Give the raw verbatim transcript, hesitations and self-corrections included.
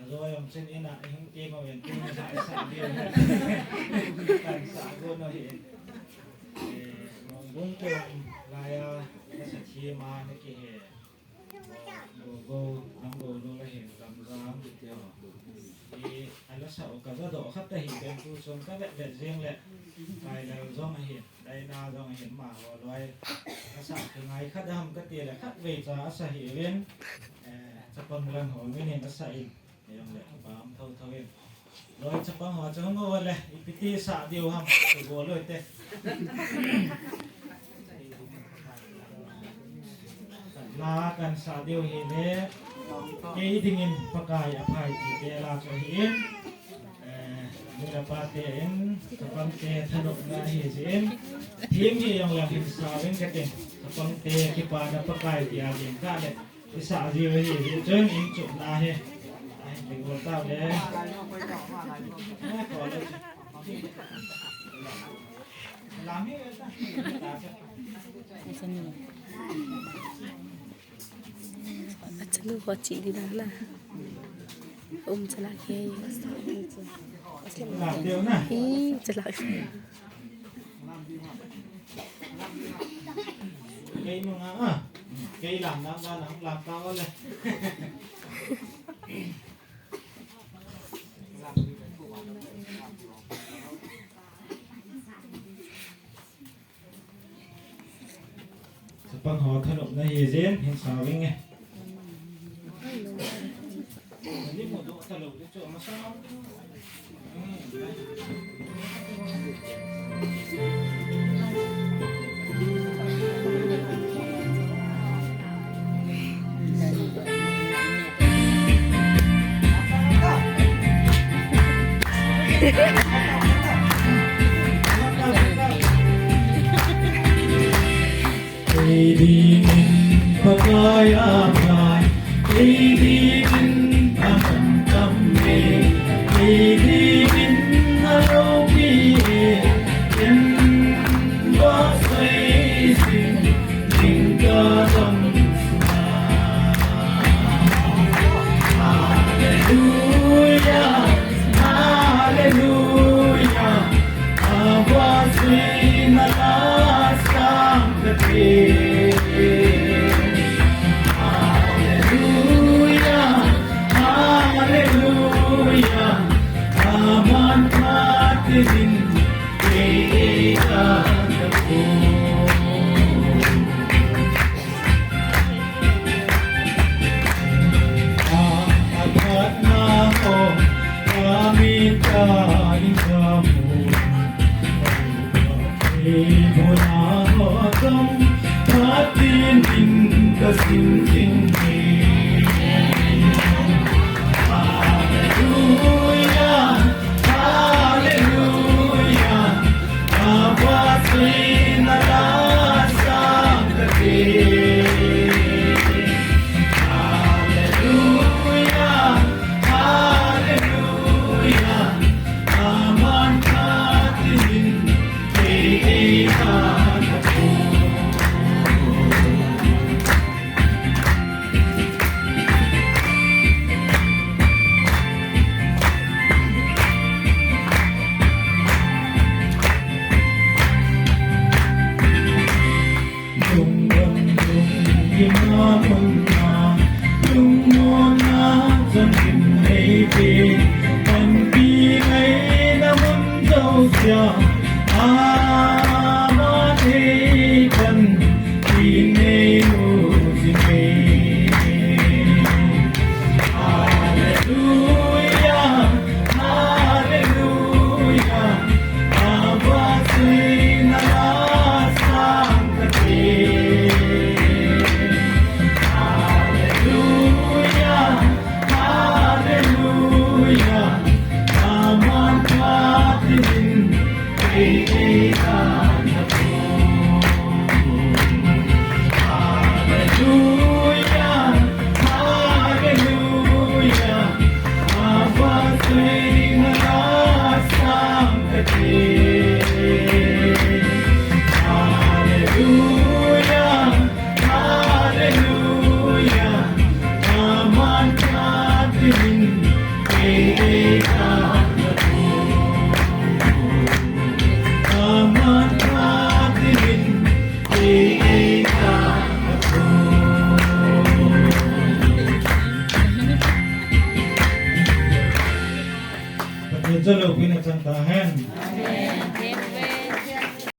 Loi um chin in a hung ti ma ven ti ma sa sa di. Kan sa go no hi. Eh, Mongbung te um laiya, na sa thi ma na ki he. Go go, nam go lo la hin, lam za am ki teo. I, ala sa o ka za do khat ta hi ben tu sung ka vet vet jeng le. Kai lal jong a hin, dai na jong a hin ma ho loi. Asa ki ngai khat ham ka ti le khat vei cha asa hi ven. Eh, chapang lang ho min hin asa in. Jong le, pam tho tho in. Loi chapang ho cha hung o le, ipi ti sa diu ham, tu go loi te. La kan sa diu hi le, kei dingin Pakai a phai ti te la chu hi in, eh, nu le pa te in, chapang te thanopna hi jin, thim hi jong le hin sa vin ka tin, chapang te kipana Pakai ti a ding ka le, i sa jiu hi, hi chun in chupna hi. Ai, ti go ta le. Ai, ko le. Lam hi ta. Achanu ho chi di na la. Um chala ke. Lam deu na. Hi chala. Kei nung a, a. Kei lam, lam, lam, lam, lam, lam, lam. Chapang ho thanopna hi jin, hin sa ving e. Ei dingin Pakai a phai, ei dingin amantam e, ei dingin alopi e, ken va sei sin ding ka tam sa. Hallelujah, hallelujah. Ava sui na la sang ka te. Hallelujah, hallelujah. Aman phatinin ei ei ta ta ko. Hallelujah, hallelujah. Hallelujah, hallelujah. Aman phatinin ei ei ta ta ko. Hiche loupina chang tahen.